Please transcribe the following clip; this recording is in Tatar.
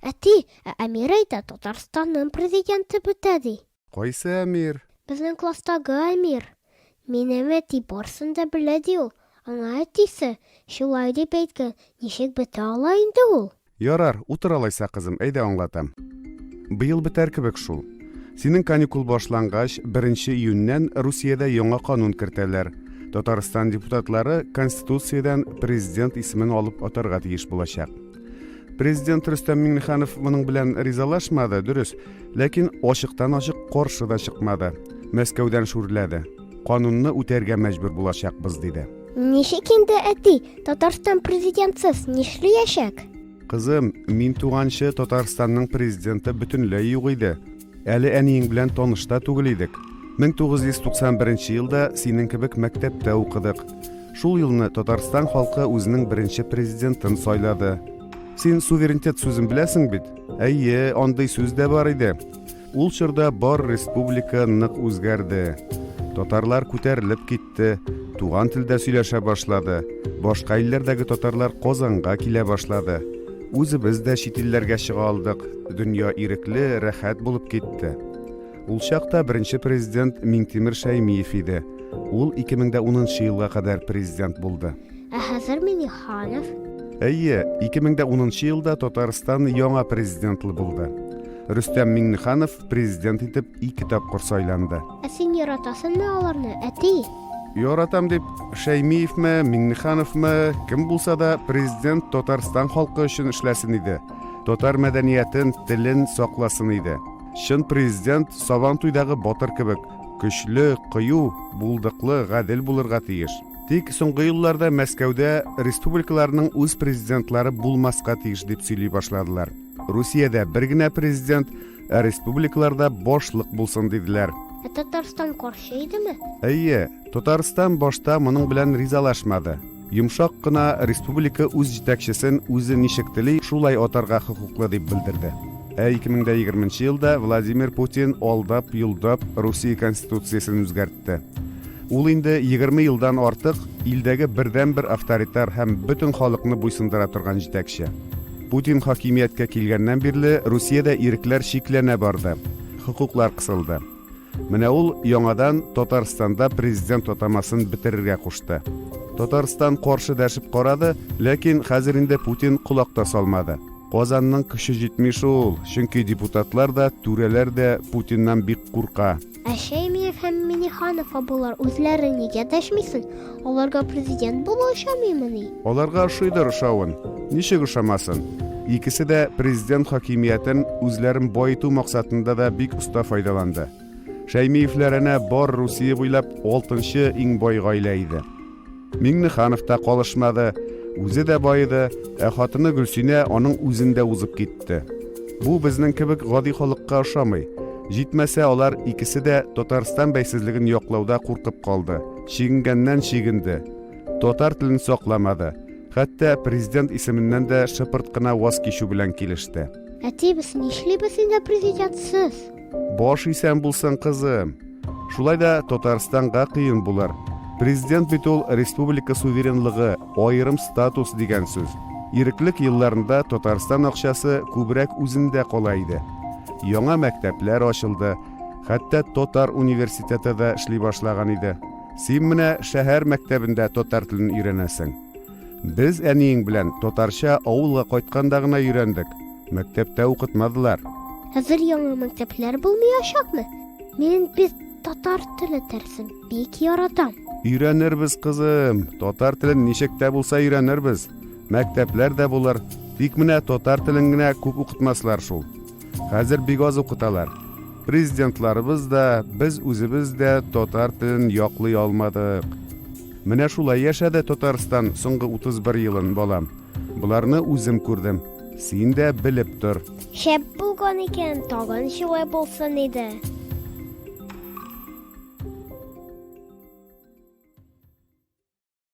Әти, ә Әмир әйтә, Татарстанның президенты бетә, ди. Кайсы Әмир? Безнең класстагы Әмир. Минем әти барсын да белә, ди ул. Аңа әтисе шулай дип әйткән, ничек бетә ала инде ул? Ярар, утыр алайса, кызым, әйдә аңлатам. Быел бетәр кебек шул. Синең каникул башлангач, беренче июньнән Русиядә яңа канун кертәләр. Татарстан депутатлары Конституциядән президент исемен алып атарга тиеш булачак. Президент Рөстәм Миңнеханов моның белән ризалашмады, дөрес, ләкин ачыктан-ачык каршы да чыкмады. Мәскәүдән шүрләде. Канунны үтәргә мәҗбүр булачакбыз, диде. Ничек инде, әти, Татарстан президентсыз нишлиячәк? Кызым, мин туганчы Татарстанның президенты бөтенләй юк иде. Әле әниең белән таныш та түгел идек. 1991 елда синең кебек мәктәптә укыдык. Шул елны Татарстан халкы үзенең беренче президентын сайлады. Син суверенитет сүзен беләсең бит? Әйе, андый сүз дә бар иде. Ул чорда бар республика нык үзгәрде. Татарлар күтәрелеп китте, туган телдә сөйләшә башлады. Башка илләрдәге татарлар Казанга килә башлады. Үзебез дә чит илләргә чыга алдык. Дөнья ирекле, рәхәт булып китте. Ул чакта беренче президент Миңтимер Шәймиев иде. Ул 2010 елга кадәр президент булды. Ә хәзер Миңнеханов. Әйе, 2010 елда Татарстан яңа президентлы булды. Рөстәм Миңнеханов президент итеп ике тапкыр сайланды. Ә син яратасыңмы аларны, әти? Яратам дип, Шәймиевме, Миңнехановмы, кем булса да, президент Татарстан халкы өчен эшләсен иде. Татар мәдәниятен, телен сакласын иде. Чын президент Сабантуйдагы батыр кебек, көчле, кыю, булдыклы, гадел булырга тиеш. Тик соңгы елларда Мәскәүдә республикаларның үз президентлары булмаска тиеш дип сөйли башладылар. Русиядә бер генә президент, ә республикаларда башлык булсын диделәр. Ә Татарстан каршы идеме? Әйе, Татарстан башта моның белән ризалашмады. Йомшак кына республика үз җитәкчесен үзе ничек тели, шулай атарга хокуклы дип белдерде. Ә 2020 елда Владимир Путин алдап-йолдап Русия Конституциясен үзгәртте. Ул инде 20 елдан артык илдәге бердәнбер авторитар һәм бөтен халыкны буйсындыра торган җитәкче. Путин хакимияткә килгәннән бирле Русиядә ирекләр чикләнә барды, хокуклар кысылды. Менә ул яңадан Татарстанда президент атамасын бетерергә кушты. Татарстан каршы дәшеп карады, ләкин хәзер инде Путин колак та салмады. Казанның көче җитми шул, чөнки депутатлар да, түрәләр дә Путиннан бик курка. Ә Шәймиев һәм Миниханов абыйлар үзләре нигә дәшмисең? Аларга президент булу ошамыймыни? Аларга ошыйдыр ошавын. Ничек ошамасын? Икесе дә президент хакимиятен үзләрен баету максатында да бик оста файдаланды. Шәймиевләр әнә бар Русия буйлап алтынчы иң бай гаилә иде. Миңнеханов та калышмады, үзе дә баеды, ә хатыны Гөлсинә аның үзен дә узып китте. Бу безнең кебек гади халыкка ошамый. Җитмәсә, алар икесе дә Татарстан бәйсезлеген яклауда куркып калды. Чигенгәннән чигенде. Татар телен сакламады. Хәтта президент исеменнән дә шыпырт кына ваз кичү белән килеште. Әти, без нишлибез инде президентсыз? Баш исән булсын, кызым. Шулай да Татарстанга кыен булыр. Президент бит ул республика суверенлыгы, аерым статус дигән сүз. Иреклек елларында Татарстан акчасы күбрәк үзендә кала иде. Яңа мәктәпләр ачылды, хәтта татар университеты да эшли башлаган иде. Син менә шәһәр мәктәбендә татар телен өйрәнәсең. Без әниең белән татарча авылга кайтканда гына өйрәндек. Мәктәптә укытмадылар. Хәзер яңа мәктәпләр булмаячакмы? Мин бит татар теле дәресен бик яратам. Өйрәнербез, кызым. Татар телен ничек тә булса өйрәнербез. Мәктәпләр дә булыр. Тик менә татар телен генә күп укытмаслар шул. Хәзер бик аз укыталар. Президентларыбыз да, без үзебез дә татар телен яклый алмадык. Менә шулай яшәде Татарстан соңгы 31 елын, балам. Боларны үзем күрдем. Син дә белеп тор. Шәп булган икән, тагын шулай булсын иде.